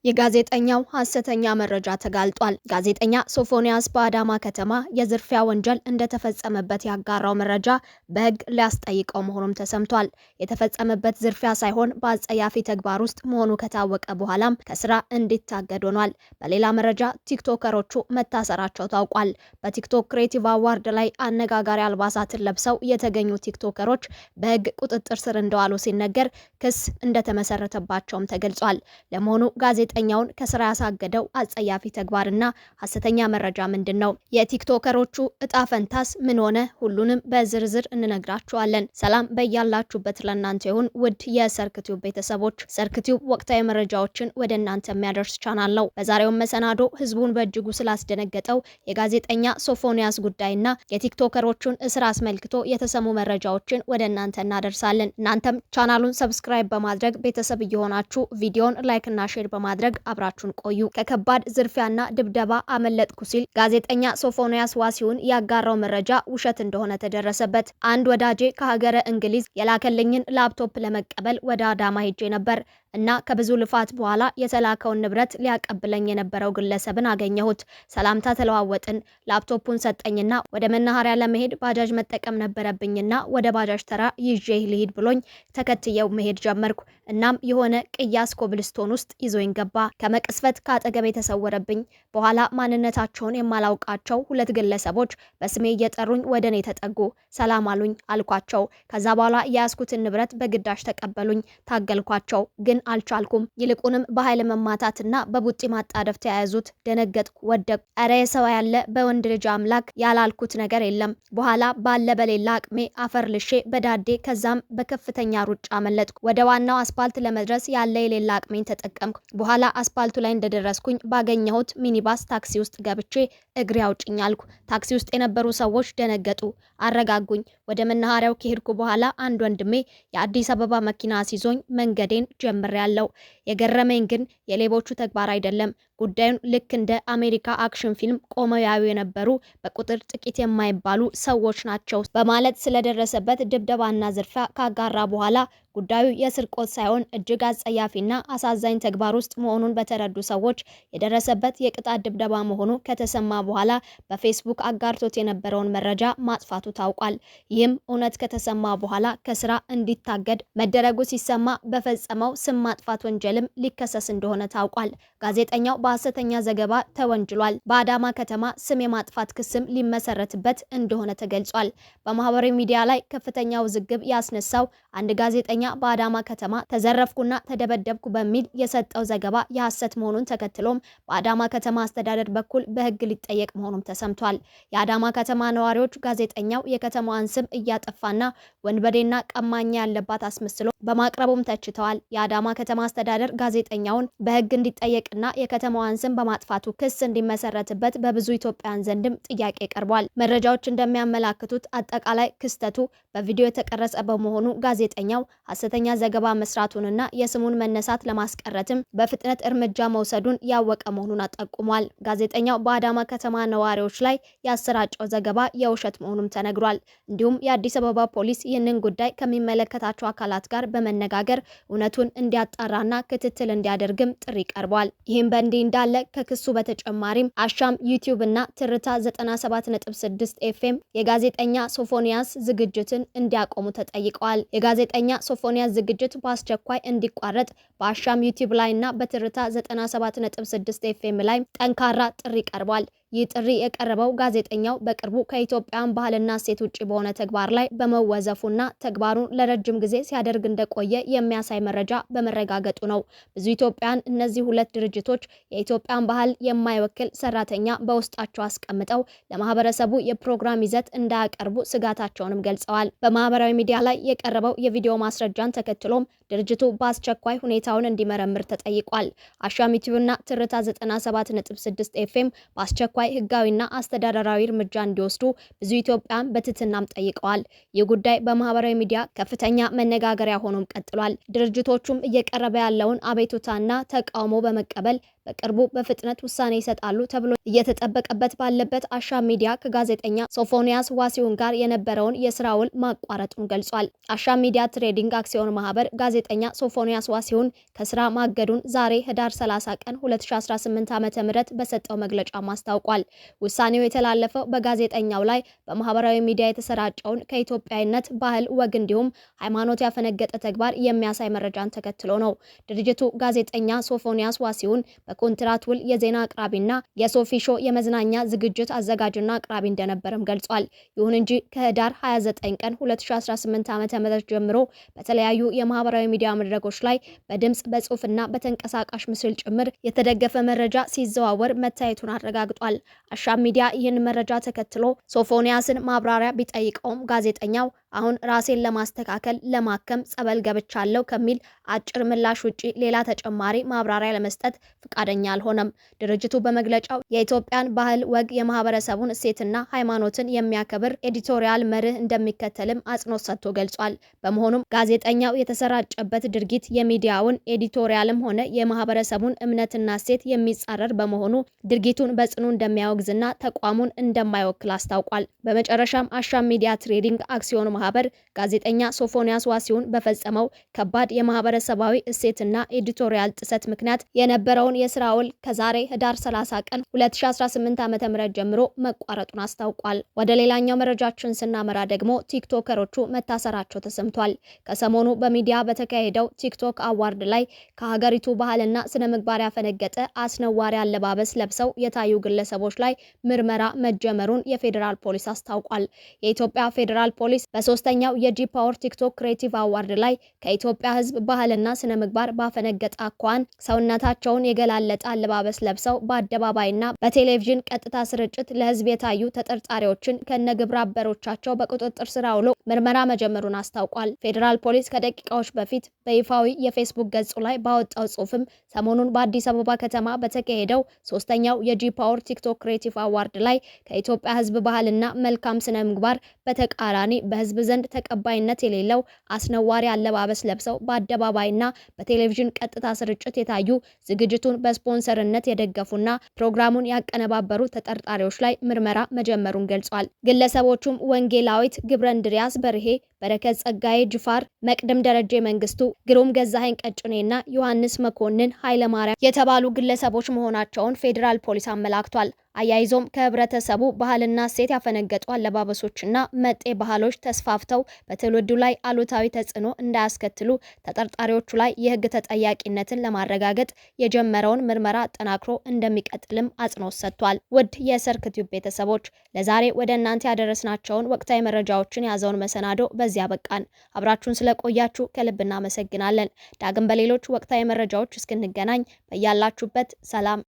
የጋዜጠኛው ሐሰተኛ መረጃ ተጋልጧል። ጋዜጠኛ ሶፎንያስ በአዳማ ከተማ የዝርፊያ ወንጀል እንደተፈጸመበት ያጋራው መረጃ በሕግ ሊያስጠይቀው መሆኑም ተሰምቷል። የተፈጸመበት ዝርፊያ ሳይሆን በአጸያፊ ተግባር ውስጥ መሆኑ ከታወቀ በኋላም ከስራ እንዲታገድ ሆኗል። በሌላ መረጃ ቲክቶከሮቹ መታሰራቸው ታውቋል። በቲክቶክ Creative Award ላይ አነጋጋሪ አልባሳትን ለብሰው የተገኙ ቲክቶከሮች በሕግ ቁጥጥር ስር እንደዋሉ ሲነገር ክስ እንደተመሰረተባቸውም ተገልጿል። ለመሆኑ ጋዜጠኛውን ከስራ ያሳገደው አጸያፊ ተግባርና ሐሰተኛ መረጃ ምንድን ነው? የቲክቶከሮቹ እጣ ፈንታስ ምን ሆነ? ሁሉንም በዝርዝር እንነግራችኋለን። ሰላም በያላችሁበት ለእናንተ ይሁን ውድ የሰርክቲዩብ ቤተሰቦች። ሰርክቲዩብ ወቅታዊ መረጃዎችን ወደ እናንተ የሚያደርስ ቻናል ነው። በዛሬው መሰናዶ ህዝቡን በእጅጉ ስላስደነገጠው የጋዜጠኛ ሶፎንያስ ጉዳይና የቲክቶከሮቹን እስር አስመልክቶ የተሰሙ መረጃዎችን ወደ እናንተ እናደርሳለን። እናንተም ቻናሉን subscribe በማድረግ ቤተሰብ እየሆናችሁ ቪዲዮን like እና share በማድረግ አብራችሁን ቆዩ። ከከባድ ዝርፊያና ድብደባ አመለጥኩ ሲል ጋዜጠኛ ሶፎንያስ ዋሲሁን ያጋራው መረጃ ውሸት እንደሆነ ተደረሰበት። አንድ ወዳጄ ከሀገረ እንግሊዝ የላከልኝን ላፕቶፕ ለመቀበል ወደ አዳማ ሄጄ ነበር እና ከብዙ ልፋት በኋላ የተላከውን ንብረት ሊያቀብለኝ የነበረው ግለሰብን አገኘሁት። ሰላምታ ተለዋወጥን። ላፕቶፑን ሰጠኝና ወደ መናኸሪያ ለመሄድ ባጃጅ መጠቀም ነበረብኝና ወደ ባጃጅ ተራ ይዤ ልሂድ ብሎኝ ተከትየው መሄድ ጀመርኩ። እናም የሆነ ቅያስ ኮብልስቶን ውስጥ ይዞኝ ገባ። ከመቅስፈት ከአጠገብ የተሰወረብኝ። በኋላ ማንነታቸውን የማላውቃቸው ሁለት ግለሰቦች በስሜ እየጠሩኝ ወደ እኔ ተጠጉ። ሰላም አሉኝ፣ አልኳቸው። ከዛ በኋላ የያዝኩትን ንብረት በግዳጅ ተቀበሉኝ። ታገልኳቸው፣ ግን አልቻልኩም። ይልቁንም በኃይል መማታትና በቡጢ ማጣደፍ ተያያዙት። ደነገጥኩ፣ ወደቅኩ። እረ የሰው ያለ በወንድ ልጅ አምላክ ያላልኩት ነገር የለም። በኋላ ባለ በሌላ አቅሜ አፈር ልሼ በዳዴ ከዛም በከፍተኛ ሩጫ አመለጥኩ። ወደ ዋናው አስፓልት ለመድረስ ያለ የሌላ አቅሜን ተጠቀምኩ። በኋላ አስፓልቱ ላይ እንደደረስኩኝ ባገኘሁት ሚኒባስ ታክሲ ውስጥ ገብቼ እግሬ አውጭኝ አልኩ። ታክሲ ውስጥ የነበሩ ሰዎች ደነገጡ፣ አረጋጉኝ። ወደ መናኸሪያው ከሄድኩ በኋላ አንድ ወንድሜ የአዲስ አበባ መኪና አስይዞኝ መንገዴን ጀምሬያለሁ። የገረመኝ ግን የሌቦቹ ተግባር አይደለም። ጉዳዩን ልክ እንደ አሜሪካ action ፊልም ቆመው ያዩ የነበሩ በቁጥር ጥቂት የማይባሉ ሰዎች ናቸው በማለት ስለደረሰበት ድብደባና ዝርፊያ ካጋራ በኋላ ጉዳዩ የስርቆት ሳይሆን እጅግ አጸያፊና አሳዛኝ ተግባር ውስጥ መሆኑን በተረዱ ሰዎች የደረሰበት የቅጣት ድብደባ መሆኑ ከተሰማ በኋላ በፌስቡክ አጋርቶት የነበረውን መረጃ ማጥፋቱ ታውቋል። ይህም እውነት ከተሰማ በኋላ ከስራ እንዲታገድ መደረጉ ሲሰማ በፈጸመው ስም ማጥፋት ወንጀልም ሊከሰስ እንደሆነ ታውቋል። ጋዜጠኛው በሐሰተኛ ዘገባ ተወንጅሏል። በአዳማ ከተማ ስም የማጥፋት ክስም ሊመሰረትበት እንደሆነ ተገልጿል። በማህበራዊ ሚዲያ ላይ ከፍተኛ ውዝግብ ያስነሳው አንድ ጋዜጠኛ በአዳማ ከተማ ተዘረፍኩና ተደበደብኩ በሚል የሰጠው ዘገባ የሐሰት መሆኑን ተከትሎም በአዳማ ከተማ አስተዳደር በኩል በሕግ ሊጠየቅ መሆኑም ተሰምቷል። የአዳማ ከተማ ነዋሪዎች ጋዜጠኛው የከተማዋን ስም እያጠፋና ወንበዴና ቀማኛ ያለባት አስመስሎ በማቅረቡም ተችተዋል። የአዳማ ከተማ አስተዳደር ጋዜጠኛውን በሕግ እንዲጠየቅና የከተማዋን ስም በማጥፋቱ ክስ እንዲመሰረትበት በብዙ ኢትዮጵያውያን ዘንድም ጥያቄ ቀርቧል። መረጃዎች እንደሚያመላክቱት አጠቃላይ ክስተቱ በቪዲዮ የተቀረጸ በመሆኑ ጋዜጠኛው ሐሰተኛ ዘገባ መስራቱንና የስሙን መነሳት ለማስቀረትም በፍጥነት እርምጃ መውሰዱን ያወቀ መሆኑን ጠቁሟል። ጋዜጠኛው በአዳማ ከተማ ነዋሪዎች ላይ ያሰራጨው ዘገባ የውሸት መሆኑም ተነግሯል። እንዲሁም የአዲስ አበባ ፖሊስ ይህንን ጉዳይ ከሚመለከታቸው አካላት ጋር በመነጋገር እውነቱን እንዲያጣራና ክትትል እንዲያደርግም ጥሪ ቀርቧል። ይህም በእንዲህ እንዳለ ከክሱ በተጨማሪም አሻም ዩቲዩብ እና ትርታ 97.6 ኤፍኤም የጋዜጠኛ ሶፎንያስ ዝግጅትን እንዲያቆሙ ተጠይቀዋል። የጋዜጠኛ ሶፎንያስ ዝግጅት በአስቸኳይ እንዲቋረጥ በአሻም ዩቲዩብ ላይ እና በትርታ 97.6 ኤፍኤም ላይ ጠንካራ ጥሪ ቀርቧል። ይህ ጥሪ የቀረበው ጋዜጠኛው በቅርቡ ከኢትዮጵያን ባህልና እሴት ውጪ በሆነ ተግባር ላይ በመወዘፉና ተግባሩን ለረጅም ጊዜ ሲያደርግ እንደቆየ የሚያሳይ መረጃ በመረጋገጡ ነው። ብዙ ኢትዮጵያን እነዚህ ሁለት ድርጅቶች የኢትዮጵያን ባህል የማይወክል ሰራተኛ በውስጣቸው አስቀምጠው ለማህበረሰቡ የፕሮግራም ይዘት እንዳያቀርቡ ስጋታቸውንም ገልጸዋል። በማህበራዊ ሚዲያ ላይ የቀረበው የቪዲዮ ማስረጃን ተከትሎም ድርጅቱ በአስቸኳይ ሁኔታውን እንዲመረምር ተጠይቋል። አሻም ዩቲዩብና ትርታ 97.6 ኤፍኤም በአስቸኳይ አስቸኳይ ህጋዊና አስተዳደራዊ እርምጃ እንዲወስዱ ብዙ ኢትዮጵያን በትህትናም ጠይቀዋል። ይህ ጉዳይ በማህበራዊ ሚዲያ ከፍተኛ መነጋገሪያ ሆኖም ቀጥሏል። ድርጅቶቹም እየቀረበ ያለውን አቤቱታና ተቃውሞ በመቀበል በቅርቡ በፍጥነት ውሳኔ ይሰጣሉ ተብሎ እየተጠበቀበት ባለበት አሻም ሚዲያ ከጋዜጠኛ ሶፎንያስ ዋሲሁን ጋር የነበረውን የስራ ውል ማቋረጡን ገልጿል። አሻም ሚዲያ ትሬዲንግ አክሲዮን ማህበር ጋዜጠኛ ሶፎንያስ ዋሲሁን ከስራ ማገዱን ዛሬ ህዳር 30 ቀን 2018 ዓ.ም በሰጠው መግለጫ አስታውቋል። ውሳኔው የተላለፈው በጋዜጠኛው ላይ በማህበራዊ ሚዲያ የተሰራጨውን ከኢትዮጵያዊነት ባህል፣ ወግ እንዲሁም ሃይማኖት ያፈነገጠ ተግባር የሚያሳይ መረጃን ተከትሎ ነው። ድርጅቱ ጋዜጠኛ ሶፎንያስ ዋሲሁን በኮንትራት ውል የዜና አቅራቢና የሶፊ ሾው የመዝናኛ ዝግጅት አዘጋጅና አቅራቢ እንደነበርም ገልጿል። ይሁን እንጂ ከህዳር 29 ቀን 2018 ዓ.ም ጀምሮ በተለያዩ የማህበራዊ ሚዲያ መድረኮች ላይ በድምጽ፣ በጽሁፍና በተንቀሳቃሽ ምስል ጭምር የተደገፈ መረጃ ሲዘዋወር መታየቱን አረጋግጧል። አሻም ሚዲያ ይህን መረጃ ተከትሎ ሶፎንያስን ማብራሪያ ቢጠይቀውም ጋዜጠኛው አሁን ራሴን ለማስተካከል ለማከም ጸበል ገብቻለሁ ከሚል አጭር ምላሽ ውጪ ሌላ ተጨማሪ ማብራሪያ ለመስጠት ፈቃደኛ አልሆነም። ድርጅቱ በመግለጫው የኢትዮጵያን ባህል፣ ወግ፣ የማህበረሰቡን እሴትና ሃይማኖትን የሚያከብር ኤዲቶሪያል መርህ እንደሚከተልም አጽንኦት ሰጥቶ ገልጿል። በመሆኑም ጋዜጠኛው የተሰራጨበት ድርጊት የሚዲያውን ኤዲቶሪያልም ሆነ የማህበረሰቡን እምነትና እሴት የሚጻረር በመሆኑ ድርጊቱን በጽኑ እንደሚያወግዝና ተቋሙን እንደማይወክል አስታውቋል። በመጨረሻም አሻም ሚዲያ ትሬዲንግ አክሲዮን ማህበር ጋዜጠኛ ሶፎንያስ ዋሲሁን በፈጸመው ከባድ የማህበረሰባዊ እሴትና ኤዲቶሪያል ጥሰት ምክንያት የነበረውን የስራ ውል ከዛሬ ህዳር 30 ቀን 2018 ዓ.ም ጀምሮ መቋረጡን አስታውቋል። ወደ ሌላኛው መረጃችን ስናመራ ደግሞ ቲክቶከሮቹ መታሰራቸው ተሰምቷል። ከሰሞኑ በሚዲያ በተካሄደው ቲክቶክ award ላይ ከሀገሪቱ ባህልና ስነ ምግባር ያፈነገጠ አስነዋሪ አለባበስ ለብሰው የታዩ ግለሰቦች ላይ ምርመራ መጀመሩን የፌዴራል ፖሊስ አስታውቋል። የኢትዮጵያ ፌዴራል ፖሊስ በሶስተኛው የ G Power TikTok Creative Award ላይ ከኢትዮጵያ ሕዝብ ባህልና ስነ ምግባር ባፈነገጠ አኳኋን ሰውነታቸውን የገላለጠ አለባበስ ለብሰው በአደባባይና በቴሌቪዥን ቀጥታ ስርጭት ለሕዝብ የታዩ ተጠርጣሪዎችን ከነግብረ አበሮቻቸው በቁጥጥር ስር አውሎ ምርመራ መጀመሩን አስታውቋል። ፌዴራል ፖሊስ ከደቂቃዎች በፊት በይፋዊ የፌስቡክ ገጹ ላይ ባወጣው ጽሁፍም ሰሞኑን በአዲስ አበባ ከተማ በተካሄደው ሶስተኛው የ G Power TikTok Creative Award ላይ ከኢትዮጵያ ሕዝብ ባህልና መልካም ስነ ምግባር በተቃራኒ በሕዝብ ዘንድ ተቀባይነት የሌለው አስነዋሪ አለባበስ ለብሰው በአደባባይና በቴሌቪዥን ቀጥታ ስርጭት የታዩ፣ ዝግጅቱን በስፖንሰርነት የደገፉና ፕሮግራሙን ያቀነባበሩ ተጠርጣሪዎች ላይ ምርመራ መጀመሩን ገልጿል። ግለሰቦቹም ወንጌላዊት ግብረ እንድሪያስ በርሄ፣ በረከት ጸጋዬ ጅፋር፣ መቅደም ደረጀ መንግስቱ፣ ግሩም ገዛኸኝ ቀጭኔና ዮሐንስ መኮንን ኃይለማርያም የተባሉ ግለሰቦች መሆናቸውን ፌዴራል ፖሊስ አመላክቷል። አያይዞም ከህብረተሰቡ ባህልና እሴት ያፈነገጡ አለባበሶችና መጤ ባህሎች ተስፋፍተው በትውልዱ ላይ አሉታዊ ተጽዕኖ እንዳያስከትሉ ተጠርጣሪዎቹ ላይ የህግ ተጠያቂነትን ለማረጋገጥ የጀመረውን ምርመራ አጠናክሮ እንደሚቀጥልም አጽንኦት ሰጥቷል። ውድ የሰርክ ቲዩብ ቤተሰቦች፣ ለዛሬ ወደ እናንተ ያደረስናቸውን ወቅታዊ መረጃዎችን የያዘውን መሰናዶ በዚያ በቃን። አብራችሁን ስለቆያችሁ ከልብ እናመሰግናለን። ዳግም በሌሎች ወቅታዊ መረጃዎች እስክንገናኝ በያላችሁበት ሰላም።